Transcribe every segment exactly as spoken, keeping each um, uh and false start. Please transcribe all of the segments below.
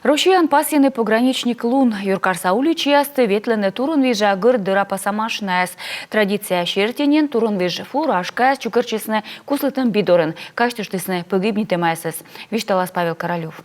Россияын пасйӧны пограничник лун. Юркарса уличаясті ветлӧны турунвижа гӧрд дӧрапаса машинаяс. Традиция серти нин турунвиж фуражкаяс чукӧртчисны куслытӧм би дорын, казьтыштісны погибнитӧмаясӧс. Висьталас Павел Королёв.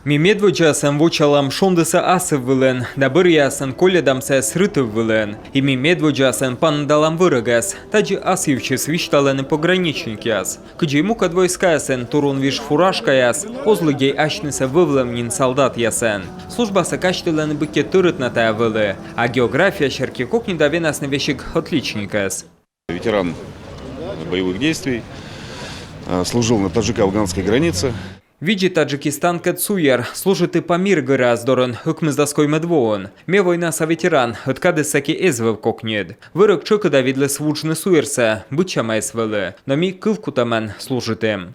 Ми медводдзаясӧн вочаалам шондісӧ асыввылын да бӧръяясӧн колльӧдам сійӧс рытыввылын. И ми медводдзаясӧн паныдалам вӧрӧгӧс. Тадзи ас йывсьыс висьталӧны пограничникъяс. Кыдзи и мукӧд войскаясын, турунвиж фуражкаяс оз лыддьӧй асьнысӧ вӧвлӧм нин солдатъясӧн. Службасӧ казьтылӧны, быттьӧ тӧрыт на тайӧ вӧлі, а география серти кокнида венасны весиг отличникӧс. Ветеран боевых действий, э, служил на таджико-афганской границе. Видзи Таджикистанкӧд суйӧр, служиті Памир гӧраяс дорын ӧкмысдас коймӧд воын. Ме войнаса ветеран, ӧд кадыс сэки эз вӧв кокньыд. Вӧрӧг тшӧкыда видліс вуджны суйӧрсӧ, быдсямаыс вӧлі, но ми кывкутӧмӧн служитім.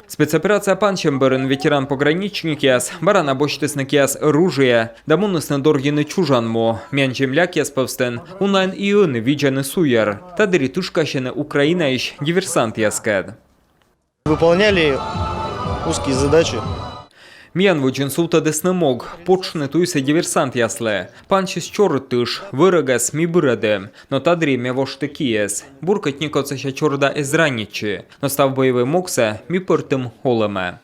Спецоперация пансьӧм бӧрын ветеран-пограничникъяс бара на босьтісны кияс оружие да мунісны дорйыны чужан му. Миян землякъяс пӧвстын унаӧн и ӧні видзӧны суйӧр. Та дырйи тышкасьӧны Украинаысь диверсантъяскӧд. Выполняли узкие задачи. Миян водзын сувтӧдісны мог — потшны туйсӧ диверсантъяслы. Пансис чорыд тыш, вӧрӧгӧс ми бырӧдім, но та дырйи ме вошті киыс. Бур кӧть некод сэсся чорыда эз ранитчы, но став боевӧй могсӧ ми пӧртім олӧмӧ.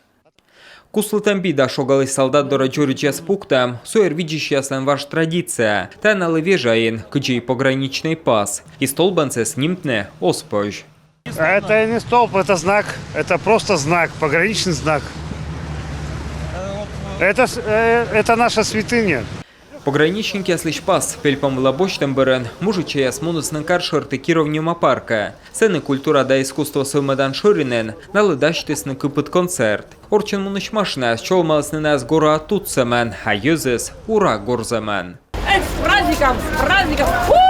Куслытӧм би да шогалысь солдат дорӧ дзоридзьяс пуктӧм — суйӧр видзысьяслӧн важ традиция. Тайӧ налы вежа ин, кыдзи и пограничнӧй пас. И столбӧн сійӧс нимтны оз позь. Это не столб, это знак. Это просто знак, пограничный знак. Это, с- э, это наша святыня. Пограничникъяслысь пас пельпом вылӧ босьтӧм бӧрын мужичӧйяс мунісны кар шӧрті Киров нима паркӧ. Сэні культура да искусство сӧвмӧдан шӧринын налы дасьтісны кыпыд концерт. Орччӧн мунысь машинаяс чолӧмалісны найӧс гораа тутсӧмӧн, а йӧзыс ура горзӧмӧн. Эх, с праздником, с праздником! У-у-у!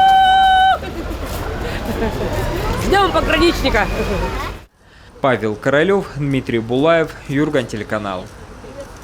С днём пограничника! Павел Королёв, Дмитрий Булаев, Юрган телеканал.